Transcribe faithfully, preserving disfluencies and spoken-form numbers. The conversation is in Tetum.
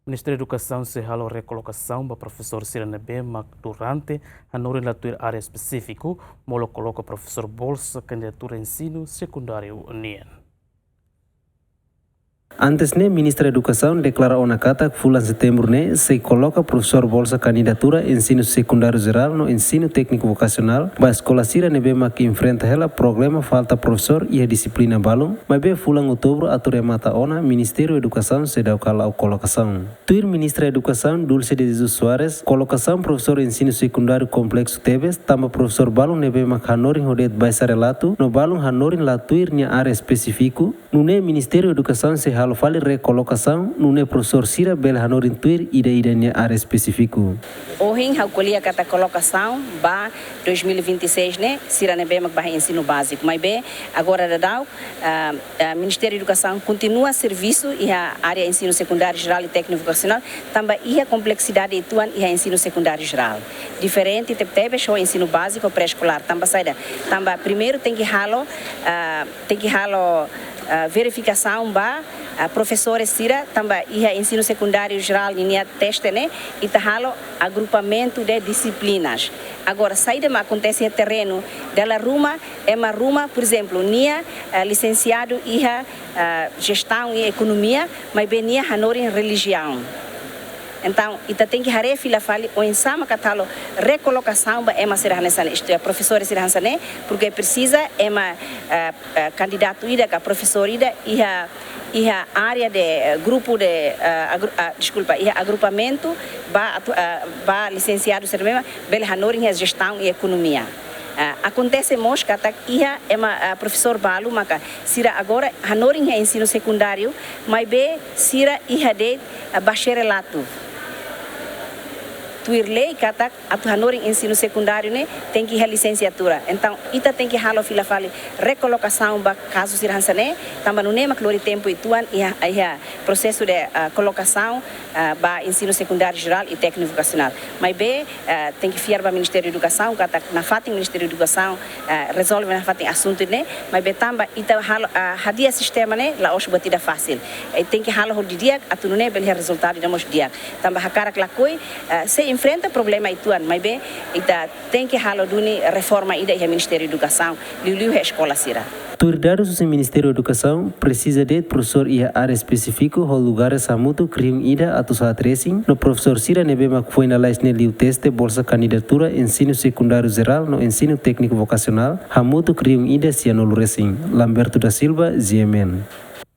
Ministériu Edukasaun sei halo rekolokasaun ba profesór sira ne'ebé mak durante hanorin la tuir área espesífiku, molok koloka profesór bolsa kandidatura ensinu sekundáriu nian. Antes ne'e, Ministra Edukasaun deklara ona katak fulan Setembru ne'e sei koloka profesór bolsa kandidatura ensinu sekundáriu jerál no ensinu tékniku vokasionál ba eskola sira ne'ebé mak enfrenta hela problema falta profesór iha dixiplina balun, maibé fulan Outubru atu remata ona, Ministériu Edukasaun seidauk halo kolokasaun. Tuir Ministra Edukasaun, Dulce de Jesus Soares, kolokasaun profesór ensinu sekundáriu kompleksu tebes, tanba profesór balun ne'ebé mak hanorin ho de'it baixa relatu, no balun hanorin la tuir nia área espesífiku, nune'e Ministériu Edukasaun sei halo fali rekolokasaun, nune'e profesór sira bele hanorin tuir ida-idak nia área espesífiku. Ohin ha'u ko'alia katak kolokasaun ba dois mil e vinte e seis ne'e, sira ne'ebé mak bá iha ensinu báziku. Maibé, agora daudaun, ah, ah, Ministériu Edukasaun kontinua servisu iha área ensinu sekundáriu jerál i tékniku vokasionál, tanba iha kompleksidade uitoan iha ensinu sekundáriu jerál. Diferente tebetebes ho ensinu báziku pré-eskolár, tanba saida? Tanba primeiru tenke halo, ah, tenke halo, ah, verifikasaun ba, ah, profesores sira, tanba iha ensinu sekundáriu jerál ninia teste ne'e, ita halo agrupamentu de dixiplinas. Agora, saida mak akontese iha terrenu, dala ruma, ema ruma, por ezemplu, nia, ah, lisensiadu iha, ah, jestaun i ekonomia, maibé nia hanorin relijiaun. Entaun, ita tenke haree fila fali oinsá mak atu halo rekolokasaun ba ema sira hanesan ne'e, isto é, profesores sira hanesan ne'e, porque presiza ema, ah, ah, kandidatu ida ka profesór ida iha, iha área de, eh, grupu de, eh, agru-, ah, deskulpa, iha agrupamentu ba atu-, ah, ba lisensiadu sira ne'ebé mak bele hanorin iha jestaun i ekonomia. Ah, akontese mós katak iha ema, ah, profesór balu maka sira agora hanorin iha ensinu sekundáriu, maibé sira iha de'it, ah, baxerelatu. Tuir lei katak atu hanorin ensinu sekundáriu ne'e tenke iha lisensiatura. Entaun, ita tenke halo fila fali rekolokasaun ba kazu sira hanesan ne'e, tanba nune'e mak lori tempu uitoan iha, iha prosesu de, ah, kolokasaun, ah, ba ensinu sekundáriu jerál i tékniku vokasionál. Maibé, ah, tenke fiar ba Ministériu Edukasaun, katak nafatin Ministériu Edukasaun, ah, rezolve nafatin asuntu ne'e, maibé tanba ita halo, ah, hadi'a sistema ne'e la'ós buat ida fasil. I tenke halo ho didi'ak, atu nune'e bele iha rezultadu ida mós di'ak. Tanba hakarak lakohi, ah, sei enfrenta problema uitoan, maibé ita tenke halo duni reforma ida iha Ministériu Edukasaun, liuliu iha eskola sira. Tuir dadus husi Ministériu Edukasaun, presiza de'it profesór iha área espesífiku ho lugares hamutuk rihun ida atus haat resin, no profesór sira ne'ebé mak foin lalais ne'e liu teste bolsa kandidatura ensinu sekundáriu jerál no ensinu tékniku vokasionál hamutuk rihun ida sianulu resin. Lamberto da Silva, G M N.